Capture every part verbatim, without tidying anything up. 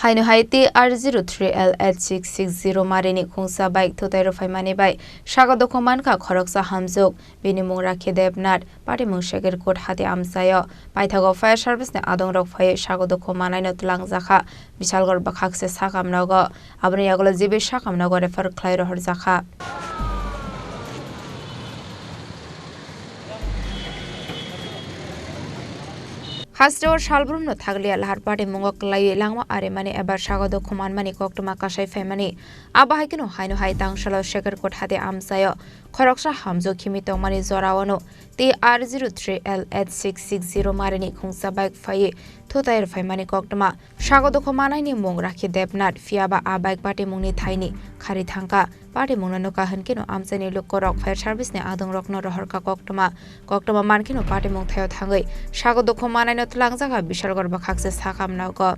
Haino hai T R zero three L eight six six zero marini khungsa bike thutai rwphaimani bai sago dukhu mankha khoroksa hamjwk, bini mung Rakhi Debnath, patimung Sekerkot hati amchaio. Paithago fire service ni adongrok phaiwi sago dukhu manaino twlangjakha Bishalgarh bwkhakse sakam nogo. Aboni yagulo G B sakam nogo refer khlai rohorjakha. Hasteo salbrumno thakliya lahar patimung o kwlaiwi langma arimani eba sago dukhu manmani koktwma kasai phaimani. Abo hai kheno haino hai tangsalo Sekerkot hati amchaio khoroksa hamjwk himwi tongmani jorao no T R zero three L eight six six zero marini khungsa bike phaiwi thutai rwphaimani koktwma. Sago dukhu manaini mung Rakhi Debnath, phiyaba a bike patimungni thaini khari thangkha. Patimungno nukha hwnkhe no amchaini lukurok fire service ni adongrokno rohorkha koktwma. Koktwma mankheno patimung thaio thangwi sago dukhu manaino twlangjakha Bishalgarh bwkhakse sakam nogo.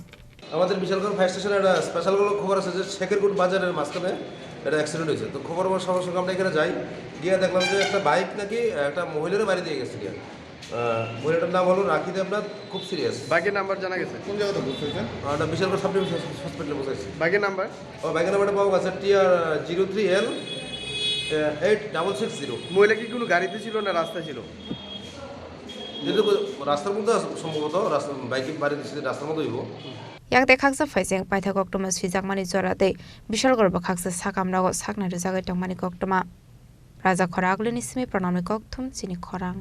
আমাদের বিশালগড় ফায়ার স্টেশনে একটা স্পেশাল কোনো খবর আছে যে শেখেরকুট বাজারের মাঝখানে একটা অ্যাক্সিডেন্ট হয়েছে। তো খবর পাওয়ার সঙ্গে সঙ্গে আমরা এখানে যাই, গিয়ে দেখলাম যে একটা বাইক নাকি একটা মহিলার বাড়ি দিয়ে গেছে গিয়া। আহ, মহিলাটার নাম হলো রাখি দেবনাথ, খুব সিরিয়াস। বাইকের নাম্বার জানা গেছে? কোন জায়গাতে পৌঁছাইছেন? আমরা বিশালগড় সাব ডিভিশন হসপিটালে পৌঁছাইছি। বাইকের নাম্বার? ও, বাইকের নাম্বারটা পাওয়া গেছে T R zero three L eight double six zero. মহিলা কি কোনো গাড়িতে ছিল না রাস্তায় ছিল? এটা তো রাস্তার মধ্যে আছে সম্ভবত, রাস্তা, বাইকে বাড়ি দিচ্ছে, রাস্তার মধ্যে হইব। Yakte khaksa phaising paithak koktwma swijakmani jora tei Bishalgarh bwkhaksa sakam nogo saknai rwjagwi tongmani koktwma. Raja Khorang Agulini simi Pranamni kokthum chini khorang.